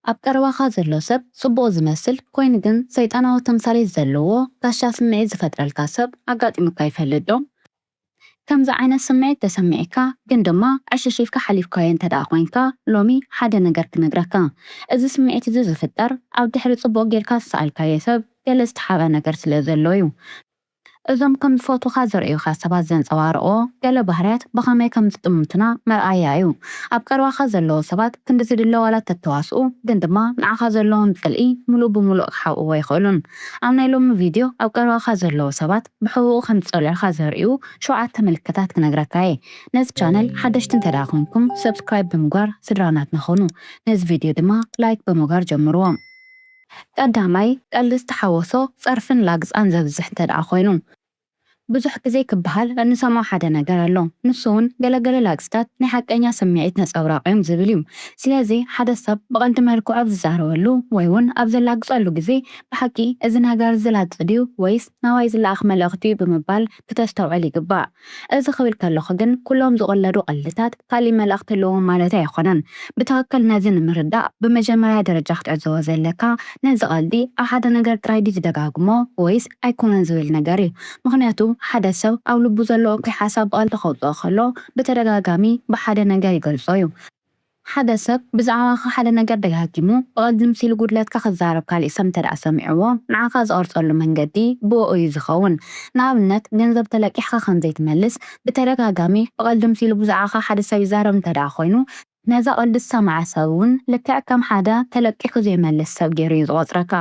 ኣብ ቀረባኻ ዘሎ ሰብ ጽቡቕ ዝመስል ኮይኑ ግን ሰይጣናዊ ተምሳሌት ዘለዎ ጋሻ ስምዒት ዝፈጥረልካ ሰብ ኣጋጢሙካ ይፈልጥ ዶ? ከምዚ ዓይነት ስምዒት ተሰሚዕካ ግን ድማ ዕሽሽ ኢልካ ሓሊፍካዮ እንተ ደኣ ኮይንካ፣ ሎሚ ሓደ ነገር ክነግረካ። እዚ ስምዒት እዚ ዝፍጠር ኣብ ድሕሪ ጽቡቕ ጌርካ ዝሰኣልካዮ ሰብ ገለ ዝተሓብአ ነገር ስለ ዘሎ እዩ። እዞም ከም ዝፈትዉኻ ዘርእዩኻ ሰባት ዘንጸባርቕዎ ገለ ባህርያት ብኸመይ ከም ዝጥምቱና መርኣያ እዩ። ኣብ ቀረባኻ ዘለዉ ሰባት ክንዲ ዝድለ ዋላ ተተዋስኡ፣ ግን ድማ ንዓኻ ዘለዎም ጽልኢ ምሉእ ብምሉእ ክሓብእዎ ኣይኽእሉን። ኣብ ናይ ሎሚ ቪድዮ ኣብ ቀረባኻ ዘለዉ ሰባት ብሕቡኡ ከም ዝጸልኡኻ ዘርእዩ ሸውዓተ ምልክታት ክነግረካ እየ። ነዚ ቻነል ሓደሽቲ እንተ ደኣ ኮይንኩም ሰብስክራይብ ብምግባር ስድራ ናትና ኹኑ። ነዚ ቪድዮ ድማ ላይክ ብምግባር ጀምርዎ። ቀዳማይ፣ ቀልዲ ዝተሓወሶ ጸርፍን ላግጻን ዘብዝሕ እንተ ደኣ ኮይኑ። ብዙሕ ግዜ ክበሃል እንሰምዖ ሓደ ነገር ኣሎ። ንሱ እውን ገለገለ ላግጽታት ናይ ሓቀኛ ስምዒት ነጸብራቕ እዮም ዝብል እዩ። ስለዚ ሓደ ሰብ ብቐልዲ መልክዑ ኣብ ዝዛረበሉ ወይ እውን ኣብ ዘላግጸሉ ግዜ ብሓቂ እዚ ነገር እዚ ላግጺ ድዩ ወይስ ናባይ ዝለኣኽ መልእኽቲ እዩ ብምባል ክተስተውዕል ይግባእ። እዚ ክብል ከለኹ ግን ኩሎም ዝቕለዱ ቀልድታት ካሊእ መልእኽቲ ኣለዎም ማለት ኣይኮነን። ብትኽክል ነዚ ንምርዳእ ብመጀመርያ ደረጃ ክትዕዘቦ ዘለካ ነዚ ቀልዲ ኣብ ሓደ ነገር ጥራይ ድዩ ዝደጋግሞ ወይስ ኣይኮነን ዝብል ነገር እዩ። ምኽንያቱ ሓደ ሰብ ኣብ ልቡ ዘሎ እኩይ ሓሳብ ብቐልዲ ከውጽኦ ከሎ ብተደጋጋሚ ብሓደ ነገር ይገልጾ እዩ። ሓደ ሰብ ብዛዕባኻ ሓደ ነገር ደጋጊሙ ብቐልዲ ምስ ኢሉ ጉድለትካ ክዛረብ ካሊእ ሰብ እንተ ደኣ ሰሚዕዎ ንዓኻ ዝቐርጸሉ መንገዲ ብእኡ እዩ ዝኸውን። ንኣብነት ገንዘብ ተለቂሕካ ከም ዘይትመልስ ብተደጋጋሚ ብቐልዲ ምስ ኢሉ ብዛዕባኻ ሓደ ሰብ ይዛረብ እንተ ደኣ ኮይኑ ነዛ ቀልዲ ዝሰምዐ ሰብ እውን ልክዕ ከም ሓደ ተለቂሑ ዘይመልስ ሰብ ገይሩ እዩ ዝቖጽረካ።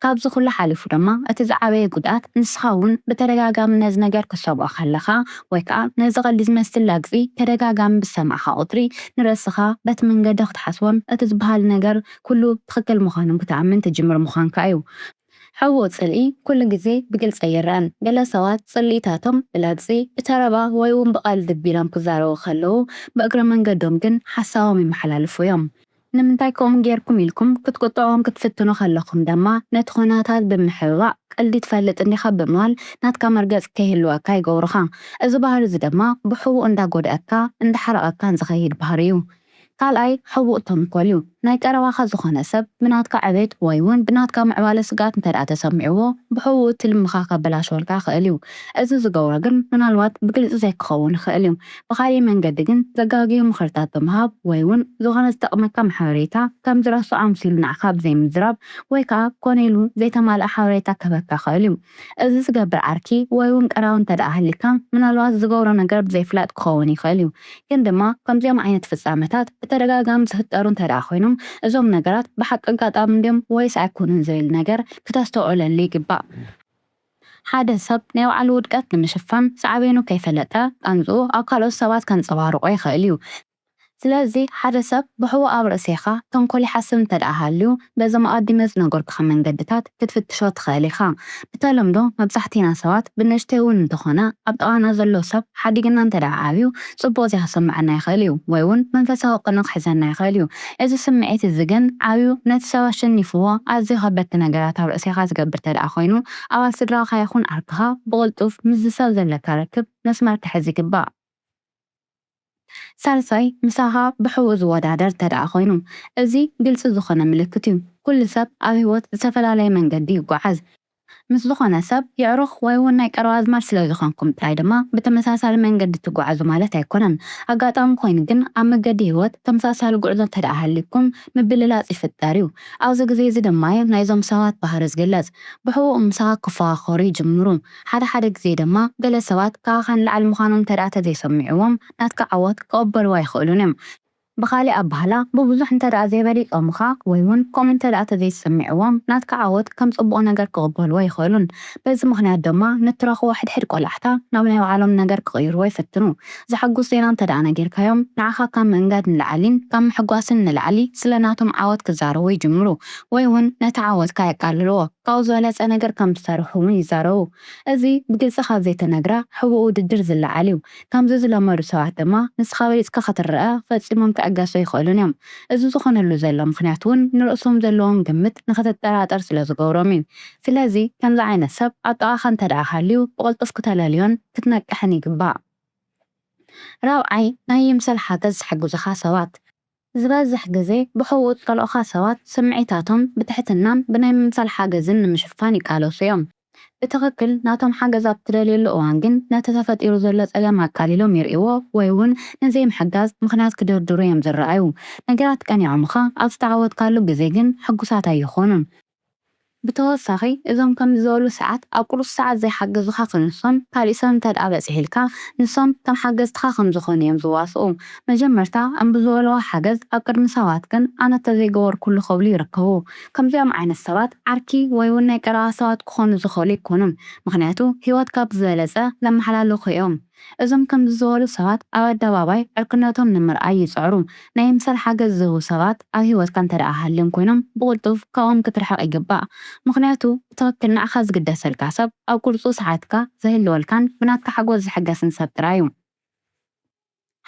ካብዚ ኩሉ ሓሊፉ ድማ እቲ ዝዓበየ ጉድኣት ንስኻ እውን ብተደጋጋሚ ነዚ ነገር ክትሰምዖ ከለኻ ወይ ከዓ ነዚ ቀልዲ ዝመስል ላግጺ ተደጋጋሚ ብዝሰማዕኻ ቁጽሪ ንርእስኻ በቲ መንገዲ ክትሓስቦን እቲ ዝበሃል ነገር ኩሉ ትኽክል ምዃኑን ክትኣምን ትጅምር ምዃንካ እዩ። ሕቡእ ጽልኢ ኩሉ ግዜ ብግልጺ ኣይረኣን። ገለ ሰባት ጽልኢታቶም ብላግጺ፣ ብተረባ ወይ እውን ብቐልዲ ቢሎም ክዛረቡ ከለዉ ብእግረ መንገዶም ግን ሓሳቦም የመሓላልፉ እዮም። ንምንታይ ከምኡ ጌርኩም ኢልኩም ክትቁጥዕዎም ክትፍትኑ ከለኹም ድማ ነቲ ኩነታት ብምሕብባእ ቀልዲ ትፈልጥ እንዲኻ ብምባል ናትካ መርገጺ ከይህልወካ ይገብሩኻ። እዚ ባህሪ እዚ ድማ ብሕቡእ እንዳጎድኣካ እንዳሓረቐካን ዝኸይድ ባህሪ እዩ። ካልኣይ ሕቡእ ተንኮል እዩ። ናይ ቀረባኻ ዝኾነ ሰብ ብናትካ ዕቤት ወይ እውን ብናትካ ምዕባለ ስግኣት እንተ ደኣ ተሰሚዕዎ ብሕቡእ ትልምኻ ከበላሽወልካ ይኽእል እዩ። እዚ ዝገብሮ ግን ምናልባት ብግልጺ ዘይክኸውን ይኽእል እዩ። ብኻሊእ መንገዲ ግን ዘጋግዩ ምኽርታት ብምሃብ ወይ እውን ዝኾነ ዝጠቕመካ ሓበሬታ ከም ዝረስዖ ኣምሲሉ ንዓኻ ብዘይምዝራብ ወይ ከዓ ኮነ ኢሉ ዘይተማልኣ ሓበሬታ ክህበካ ይኽእል እዩ። እዚ ዝገብር ዓርኪ ወይ እውን ቀራዊ እንተ ደኣ ሃሊካ ምናልባት ዝገብሮ ነገር ብዘይፍላጥ ክኸውን ይኽእል እዩ። ግን ድማ ከምዚኦም ዓይነት ፍጻመታት ብተደጋጋሚ ዝፍጠሩ እንተ ደኣ ኮይኖም እዞም ነገራት ብሓቂ ኣጋጣሚ ድዮም ወይስ ኣይኮኑን ዝብል ነገር ክተስተውዕለሉ ይግባእ። ሓደ ሰብ ናይ ባዕሉ ውድቀት ንምሽፋን ሳዕቤኑ ከይፈለጠ ቃንዝኡ ኣብ ካልኦት ሰባት ከንጸባርቖ ይኽእል እዩ። ስለዚ ሓደ ሰብ ብሕቡእ ኣብ ርእሴኻ ተንኮል ይሓስብ እንተ ደኣ ሃልዩ በዞም ኣቐዲመ ዝነገርኩኻ መንገድታት ክትፍትሾ ትኽእል ኢኻ። ብተለምዶ መብዛሕትና ሰባት ብንእሽተይ እውን እንተኾነ ኣብ ጥቓና ዘሎ ሰብ ሓዲግና እንተ ደኣ ዓብዩ ጽቡቕ ዘይክስምዓና ይኽእል እዩ ወይ እውን መንፈሳዊ ቅንዕ ክሕዘና ይኽእል እዩ። እዚ ስምዒት እዚ ግን ዓብዩ ነቲ ሰብ ኣሸኒፍዎ ኣዝዩ ከበድቲ ነገራት ኣብ ርእሴኻ ዝገብር እንተ ደኣ ኮይኑ ኣባል ስድራኻ ይኹን ዓርክኻ ብቕልጡፍ ምስዚ ሰብ ዘለካ ርክብ መስመር ክሕዝ ይግባእ። ሳልሳይ ምሳኻ ብሕቡእ ዝወዳደር እንተ ደኣ ኮይኑ እዚ ግልጺ ዝኾነ ምልክት እዩ። ኩሉ ሰብ ኣብ ህይወት ዝተፈላለየ መንገዲ ይጓዓዝ። ምስ ዝኾነ ሰብ የዕሩኽ ወይ እውን ናይ ቀረባ ኣዝማድ ስለ ዝኾንኩም ጥራይ ድማ ብተመሳሳሊ መንገዲ ትጓዓዙ ማለት ኣይኮነን። ኣጋጣሚ ኮይኑ ግን ኣብ መገዲ ህይወት ተመሳሳሊ ጉዕዞ እንተ ደኣ ሃልዩኩም ምብልላጽ ይፍጠር እዩ። ኣብዚ ግዜ እዚ ድማ እዩ ናይዞም ሰባት ባህሪ ዝግለጽ። ብሕቡእ ምሳኻ ክፎኻኸሩ ይጅምሩ። ሓደ ሓደ ግዜ ድማ ገለ ሰባት ካባኻ ንላዕሊ ምዃኖም እንተ ደኣ ተዘይሰሚዕዎም ናትካ ዓወት ክቕበልዎ ኣይኽእሉን እዮም። ብኻሊእ ኣባህላ ብብዙሕ እንተ ደኣ ዘይበሊጾምኻ ወይ እውን ከምኡ እንተ ደኣ ተዘይሰሚዕዎም ናትካ ዓወት ከም ጽቡቕ ነገር ክቕበልዎ ኣይኽእሉን። በዚ ምኽንያት ድማ ንትረኽቦ ሕድሕድ ቆላሕታ ናብ ናይ ባዕሎም ነገር ክቕይርዎ ይፍትኑ። ዘሐጉስ ዜና እንተ ደኣ ነጊርካዮም ንዓኻ ካብ ምእንጋድ ንላዕሊን ካብ ምሕጓስን ንላዕሊ ስለ ናቶም ዓወት ክዛረቡ ይጅምሩ ወይ እውን ነቲ ዓወትካ የቃልልዎ። ካብኡ ዝበለጸ ነገር ከም ዝሰርሑ እውን ይዛረቡ። እዚ ብግልጺ ካብ ዘይተነግረ ሕቡእ ውድድር ዝለዓል እዩ። ከምዚ ዝለመዱ ሰባት ድማ ንስኻ በሊጽካ ክትረኣ ፈጺሞም ክዕገሱ ኣይኽእሉን እዮም። እዚ ዝኾነሉ ዘሎ ምኽንያት እውን ንርእሶም ዘለዎም ግምት ንኽትጠራጠር ስለ ዝገብሮም እዩ። ስለዚ ከምዚ ዓይነት ሰብ ኣብ ጥቓኻ እንተ ደኣ ሃልዩ ብቕልጡፍ ክተለልዮን ክትነቅሕን ይግባእ። ራብዓይ ናይ ይምሰል ሓገዝ ዝሕግዙኻ ሰባት። ዝበዝሕ ግዜ ብሕቡእ ዝጸልኡኻ ሰባት ስምዒታቶም ብትሕትናን ብናይ ምምሳል ሓገዝን ንምሽፋን ይቃለሱ እዮም። ብትኽክል ናቶም ሓገዝ ኣብ ትደልየሉ እዋን ግን፣ ነቲ ተፈጢሩ ዘሎ ጸገም ኣቃሊሎም ይርእይዎ ወይ እውን ንዘይምሕጋዝ ምኽንያት ክድርድሩ እዮም ዝረኣዩ። ነገራት ቀኒዖምኻ ኣብ ዝተዓወትካሉ ግዜ ግን ሕጉሳት ኣይኾኑን። ብተወሳኺ፣ እዞም ከምዚ ዝበሉ ሰዓት ኣብ ቁሩብ ሰዓት ዘይሓገዙኻ ክንሶም፣ ካሊእ ሰብ እንተ ደኣ በጺሕልካ፣ ንሶም ከም ሓገዝትኻ ከም ዝኾኑ እዮም ዝዋስኡ። መጀመርታ እምቢ ዝበልዎ ሓገዝ ኣብ ቅድሚ ሰባት ግን ኣነ ተዘይገበርኩሉ ክብሉ ይርከቡ። ከምዚኦም ዓይነት ሰባት ዓርኪ ወይ እውን ናይ ቀረባ ሰባት ክኾኑ ዝኽእሉ ኣይኮኑን፣ ምኽንያቱ ህይወትካ ብዝበለጸ ዘመሓላልኹ እዮም። እዞም ከምዚ ዝበሉ ሰባት ኣብ ኣደባባይ ዕርክነቶም ንምርኣይ ይጽዕሩ። ናይ ምምሳል ሓገዝ ዝህቡ ሰባት ኣብ ህይወትካ እንተ ደኣ ሃልዮም ኮይኖም፣ ብቕልጡፍ ካብኦም ክትርሕቕ ይግባእ። ምኽንያቱ ብትኽክል ንዓኻ ዝግደሰልካ ሰብ ኣብ ቁሩብ ሰዓትካ ዝህልወልካን ብናትካ ሓጎስ ዝሕገስን ሰብ ጥራይ እዩ።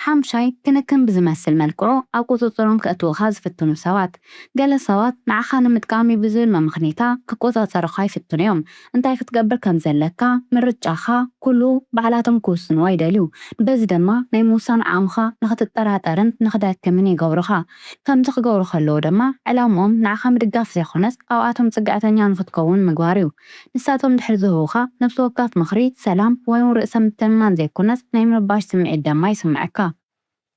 ሓምሻይ፣ ክንክን ብዝመስል መልክዑ ኣብ ቁጽጽሮም ከእትዉኻ ዝፍትኑ ሰባት። ገለ ሰባት ንዓኻ ንምጥቃም እዩ ብዝብል መመኽኔታ ክቆጻጸሩኻ ይፍትኑ እዮም። እንታይ ክትገብር ከም ዘለካ፣ ምርጫኻ፣ ኩሉ ባዕላቶም ክውስንዎ ይደልዩ። በዚ ድማ ናይ ምውሳን ዓቕምኻ ንኽትጠራጠርን ንኽደክምን ይገብሩኻ። ከምዚ ክገብሩ ከለዉ ድማ፣ ዕላምኦም ንዓኻ ምድጋፍ ዘይኮነስ፣ ካብኣቶም ጽግዕተኛ ንኽትከውን ምግባር እዩ። ንሳቶም ድሕሪ ዝህቡኻ ነፍሲ ወከፍ ምኽሪ፣ ሰላም ወይ እውን ርእሰ ምትእምማን ዘይኮነስ፣ ናይ ምርባሽ ስምዒት ደማ ይስምዐካ።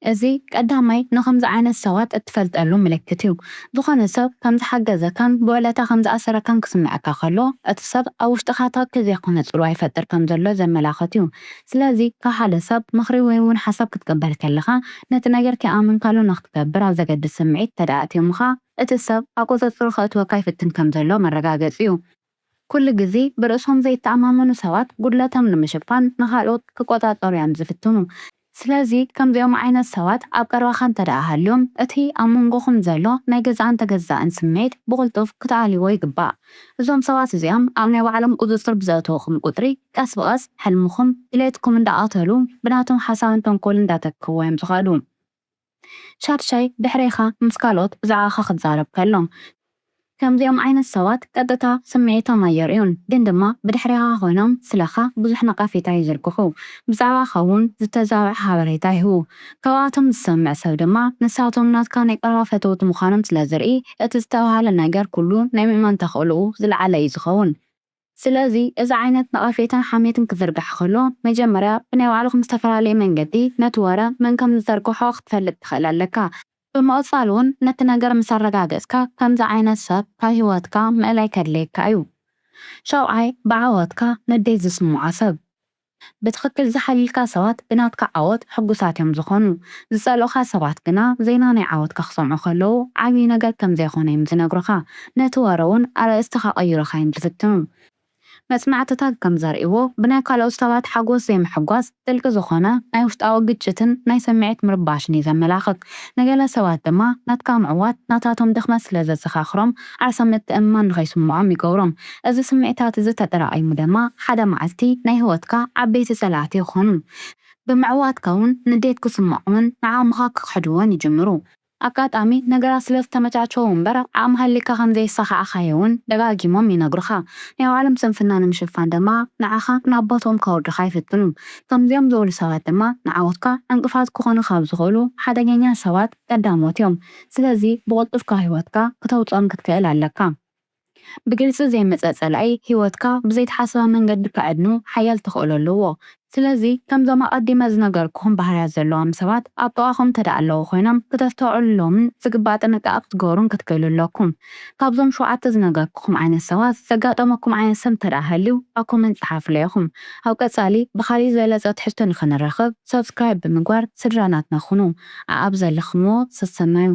እዚ ቀዳማይ ንኸምዚ ዓይነት ሰባት እትፈልጠሉ ምልክት እዩ። ዝኾነ ሰብ ከም ዝሓገዘካን ብውዕለታ ከም ዝኣሰረካን ክስምዐካ ከሎ፣ እቲ ሰብ ኣብ ውሽጥኻ ትኽክል ዘይኮነ ጽልዋ ይፈጥር ከም ዘሎ ዘመላኽት እዩ። ስለዚ፣ ካብ ሓደ ሰብ ምኽሪ ወይ እውን ሓሳብ ክትቅበል ከለኻ፣ ነቲ ነገር ከይኣመንካሉ ንኽትገብር ኣብ ዘገድስ ስምዒት እንተ ደኣ ኣእትዮምኻ፣ እቲ ሰብ ኣብ ቁጽጽሩ ከእትወካ ይፍትን ከም ዘሎ መረጋገጺ እዩ። ኩሉ ግዜ ብርእሶም ዘይተኣማመኑ ሰባት ጉድለቶም ንምሽፋን ንኻልኦት ክቆጻጸሩ እዮም ዝፍትኑ። ስለዚ ከምዚኦም ዓይነት ሰባት ኣብ ቀረባኻ እንተ ደኣ ሃልዮም፣ እቲ ኣብ መንጎኹም ዘሎ ናይ ገዛእን ተገዛእን ስምዒት ብቕልጡፍ ክትኣልይዎ ይግባእ። እዞም ሰባት እዚኦም ኣብ ናይ ባዕሎም ቁጽጽር ብዘእተውኹም ቁጽሪ፣ ቀስ ብቐስ ሕልምኹም፣ ድሌትኩም እንዳቐተሉ፣ ብናቶም ሓሳብን ተንኮልን እንዳተክኽዎ እዮም ዝኸዱ። ሻድሻይ፣ ድሕሬኻ ምስ ካልኦት ብዛዕባኻ ክዛረብ ከሎ። ከምዚኦም ዓይነት ሰባት ቀጥታ ስምዒቶም ኣየርእዩን፣ ግን ድማ ብድሕሬኻ ኮይኖም ስለኻ ብዙሕ ነቐፌታ ይዝርግሑ። ብዛዕባኻ እውን ዝተዛብዐ ሓበሬታ ይህቡ። ካብኣቶም ዝሰምዕ ሰብ ድማ ንሳቶም ናትካ ናይ ቀረባ ፈተውቲ ምዃኖም ስለ ዝርኢ፣ እቲ ዝተባህለ ነገር ኩሉ ናይ ምእማን ተኽእሎኡ ዝለዓለ እዩ ዝኸውን። ስለዚ፣ እዚ ዓይነት ነቐፌታን ሓሜትን ክዝርጋሕ ከሎ፣ መጀመርያ ብናይ ባዕልኹም ዝተፈላለየ መንገዲ ነቲ ወረ መን ከም ዝዘርግሖ ክትፈልጥ ትኽእል ኣለካ። ብምቕጻል እውን፣ ነቲ ነገር ምስ ኣረጋገጽካ፣ ከምዚ ዓይነት ሰብ ካብ ህይወትካ ምእላይ ከድልየካ እዩ። ሻውዓይ፣ ብዓወትካ ንዴት ዝስምዖ ሰብ። ብትኽክል ዝሓልዩልካ ሰባት ብናትካ ዓወት ሕጉሳት እዮም ዝኾኑ። ዝጸልኡኻ ሰባት ግና፣ ዘይናይ ዓወትካ ክሰምዑ ከለዉ፣ ዓብዪ ነገር ከም ዘይኮነ እዮም ዝነግሩኻ። ነቲ ወረ እውን ኣርእስቲ ከቐይሩኻ እዮም ዝፍትኑ። መጽናዕትታት ከም ዘርእይዎ፣ ብናይ ካልኦት ሰባት ሓጎስ ዘይምሕጓስ ጥልቂ ዝኾነ ናይ ውሽጣዊ ግጭትን ናይ ስምዒት ምርባሽን እዩ ዘመላኽት። ንገለ ሰባት ድማ ናትካ ምዕዋት ናታቶም ድኽመት ስለ ዘዘኻኽሮም ዓርሰ ምትእምማን ንኸይስምዖም ይገብሮም። እዚ ስምዒታት እዚ ተጠራቒሙ ድማ ሓደ መዓልቲ ናይ ህይወትካ ዓበይቲ ጸላእቲ ይኾኑ። ብምዕዋትካ እውን ንዴት ክስምዖምን ንዓቕምኻ ክኽሕድዎን ይጅምሩ። ኣጋጣሚ ነገራት ስለ ዝተመቻቸዉ እምበር፣ ዓቕሚ ሃልይካ ከም ዘየሳኻዕካዮ እውን ደጋጊሞም ይነግሩኻ። ናይ ባዕሎም ስንፍና ንምሽፋን ድማ ንዓኻ ናብ ቦትኦም ከውርዱኻ ይፍትኑ። ከምዚኦም ዝበሉ ሰባት ድማ ንዓወትካ ዕንቅፋት ክኾኑ ካብ ዝኽእሉ ሓደገኛ ሰባት ቀዳሞት እዮም። ስለዚ ብቕልጡፍ ካብ ህይወትካ ክተውጽኦም ክትክእል ኣለካ። ብግልጺ ዘይመጸ ጸላኢ ህይወትካ ብዘይተሓሰበ መንገዲ ከዕድኑ ሓያል ተኽእሎ ኣለዎ። ስለዚ ከምዞም ኣቐዲመ ዝነገርኩኹም ባህርያት ዘለዎም ሰባት ኣብ ጥቓኹም እንተ ደኣ ኣለዉ ኮይኖም ክተስተውዕሉሎምን ዝግባእ ጥንቃቐ ክትገብሩን ክትክእሉ ኣለኩም። ካብዞም ሸውዓተ ዝነገርኩኹም ዓይነት ሰባት ዘጋጠመኩም ዓይነት ሰብ እንተ ደኣ ሃልዩ ኣብ ኮመንት ጸሓፉለይ ኢኹም። ኣብ ቀጻሊ ብኻልእ ዝበለጸ ትሕዝቶ ንኽንራኸብ ሰብስክራይብ ብምግባር ስድራ ናትና ኩኑ። ኣኣብ ዘለኹምዎ ሰሰናዩ።